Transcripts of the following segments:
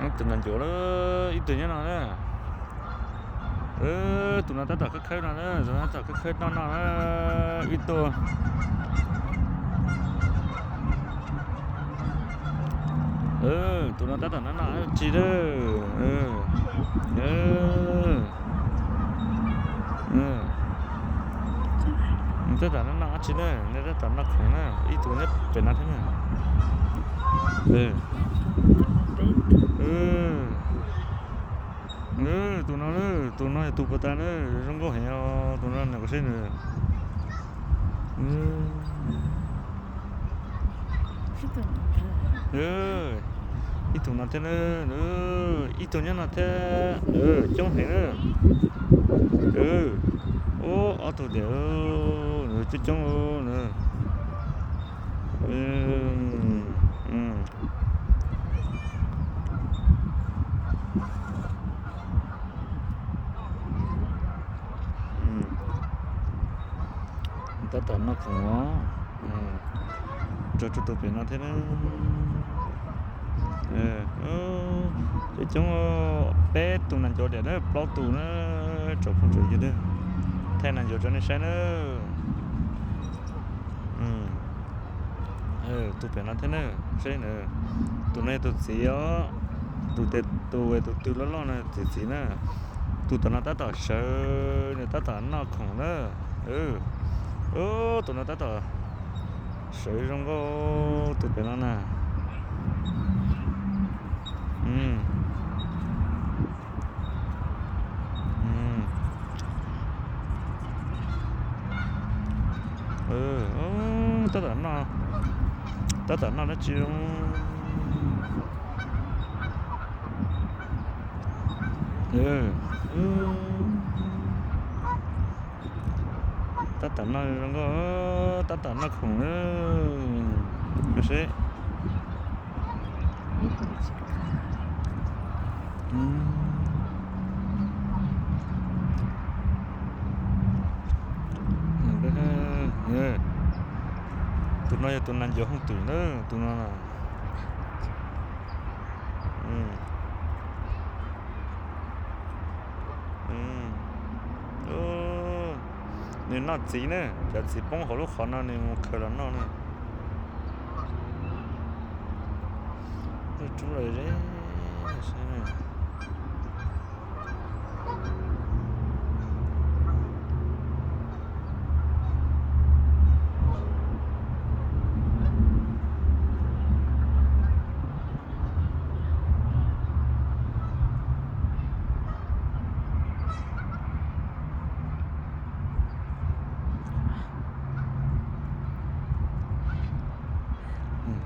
Tus nas ncuav lawm, ib tug nyob no na. Tus no tab tom khawb khawb no na, tus no tab tom khawb khawb noj noj na, ib tug. Tus no tab tom noj noj dab tsi na. Tab tom noj noj dab tsi na, nws tab tom noj khoom na, ib tug nyob pem no thiab na. Tus no, tus no yog tus puas tas na, zoo nkauj heev os, tus no nws kuv saib nws. Ib tug no thiab na, ib tug nyob no thiab, coob heev na. Ub, ob tug tiag, coob coob na. Tab tom noj khoom os. Tso tshuav tus pem no thiab na. Coob coob, peb tus nas ncuav tiam na, plaub tus na, tsoom phooj tsoom ywg na. Thaij nas ncuav rau nej saib na. Tus pem no thiab na, saib na. Tus no yog tus txiv os, tus tes tus tus twg loj loj no txiv txiv na. Tus tom no tab tom sawv, nws tab tom noj khoom na. Tus no tab tom sawv zoo nkauj tus pem no na. Tab tom noj, tab tom noj dab tsi zoo. Tab tom noj zoo nkauj, tab tom noj khoom na. Seb. Tus no yog tus nas ncuav hooj twm na, tus no na. Nws noj txiv na, cov txiv poob hauv lub qhov no nws mus khaws los noj na. Rub lawm ze.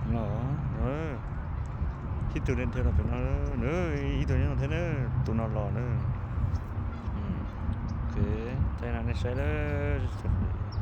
Los, ib tug dhia los pem no, ib tug nyob no thiab na, tus no los na. Thaij no nej saib lawm.